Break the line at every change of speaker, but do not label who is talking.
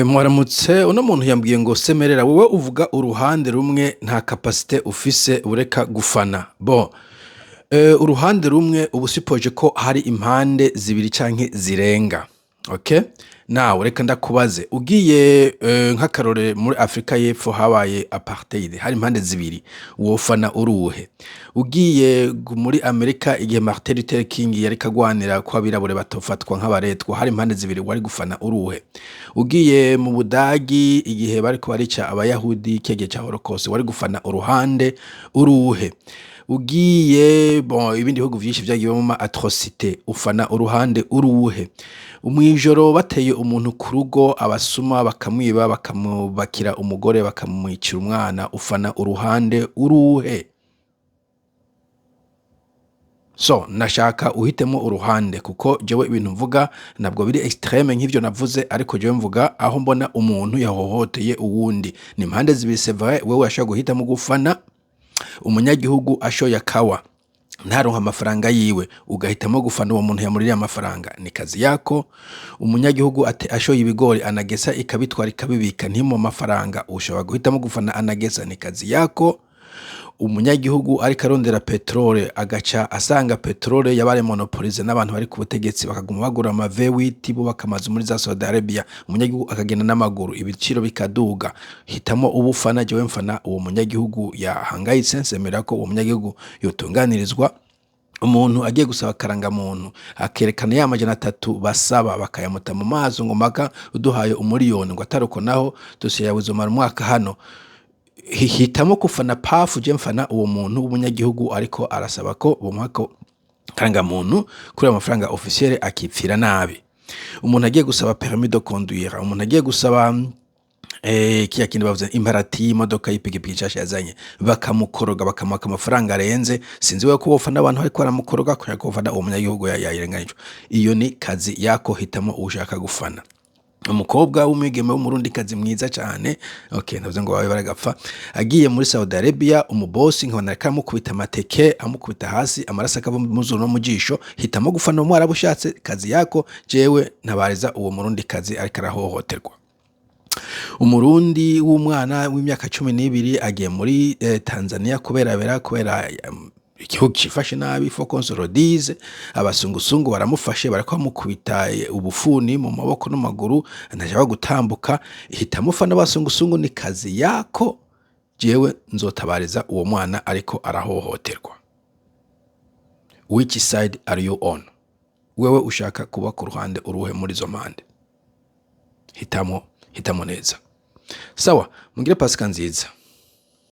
Mwaramutse. Uno muntu yambwiye ngo: "Semerera, wewe uvuga uruhande rumwe, nta capacité ufise, ureka gufana." Bon, uruhande rumwe ubu supposé ko hari impande zibiri canke zirenga. Okay, nawe reka ndakubaze: ugiye nk'akarore muri Afrika y'Epfo, habaye apartheid, hari impande zibiri, wofana uruhe? Ugiye muri Amerika, igihe Martin Luther King yariko agwanira ko abirabure batofatwa nk'abaretwa, hari impande zibiri, wari gufana uruhe? Ugiye mu Budagi, igihe bariko barica Abayahudi, kiya gihe ca Holocaust, wari gufana uruhande uruhe? Ugiye, bon, ibindi bihugu vyinshi vyagiyemwo ama atrocité, ufana uruhande uruhe? Mw'ijoro bateye umuntu ku rugo, abasuma bakamwiba, bakamubakira umugore, bakamwicira umwana, ufana uruhande uruhe? So nashaka uhitemo uruhande, kuko jewe ibintu mvuga ntabwo biri extrême nk'ivyo navuze, ariko jewe mvuga aho mbona umuntu yahohoteye uwundi, ni impande zibiri. C'est vrai, wewe urashobora guhitamo gufana umunyagihugu ashoye akawa ntaronka amafaranga yiwe, ugahitamo gufana uwo muntu yamuririye amafaranga, ni kazi yako. Umunyagihugu ashoye ibigori, ANAGESSA ikabitwara, ikabibika, ntimuhe amafaranga, ushobora guhitamo gufana ANAGESSA, ni kazi yako. Umunyagihugu ariko arondera peterole, agaca asanga peterole yabaye monopolisé n'abantu bari ku butegetsi, bakaguma bagura ama V8, bubaka amazu muri za Saudi Arabia, umunyagihugu akagenda n'amaguru, ibiciro bikaduga, hitamo ubufana. Jewe mfana uwo munyagihugu yahangayitse, nsemera ko uwo munyagihugu yotunganirizwa. Umuntu agiye gusaba akarangamuntu, akerekana ya 300 basaba, bakayamuta mu maso ngo mpaka uduhaye umuriyoni, ngo ataruko naho dosiye yawe izomara umwaka hano, hitamo kufana pafu. Je mfana uwo muntu w'umunyagihugu ariko arasaba ko bomuha ko karangamuntu kuri ayo mafaranga officiel, akipfira nabi. Umuntu agiye gusaba permis de conduire, umuntu agiye gusaba kiya kindi bavuze, imparati y'imodoka, y'ipikipiki nshasha yazanye, bakamukoroga, bakamuha amafaranga arenze, sinzi we ko wofana abantu bariko baramukoroga, kubera ko wofana uwo munyagihugu yayirenganijwe. Iyo ni kazi yako, hitamo ushaka gufana. Umukobwa w'umwigeme w'Umurundikazi mwiza cane, okay, ndavuze ngo babe baragapfa, agiye muri Saudi Arabia, umubosi nkabona ariko aramukubita amateke, amukubita hasi, amaraso akava mu zuru no mu jisho, hitamo gufana umwarabu ushatse, kazi yako. Jewe ntabariza uwo Murundikazi ariko arahohoterwa. Umurundi w'umwana w'imyaka 12 agiye muri Tanzania kuberabera, kubera igihugu cifashe nabi, faut qu'on se le dise, abasungusungu baramufashe, bariko bamukubita ubufuni mu maboko no mu maguru, ntashobora gutambuka, hitamo ufana abasungusungu, ni kazi yako. Jewe nzotabariza uwo mwana ariko arahohoterwa. Which side are you on? Wewe ushaka kuba ku ruhande uruhe muri izo mpande? Hitamo, hitamo neza. Sawa, mugire Pasika nziza.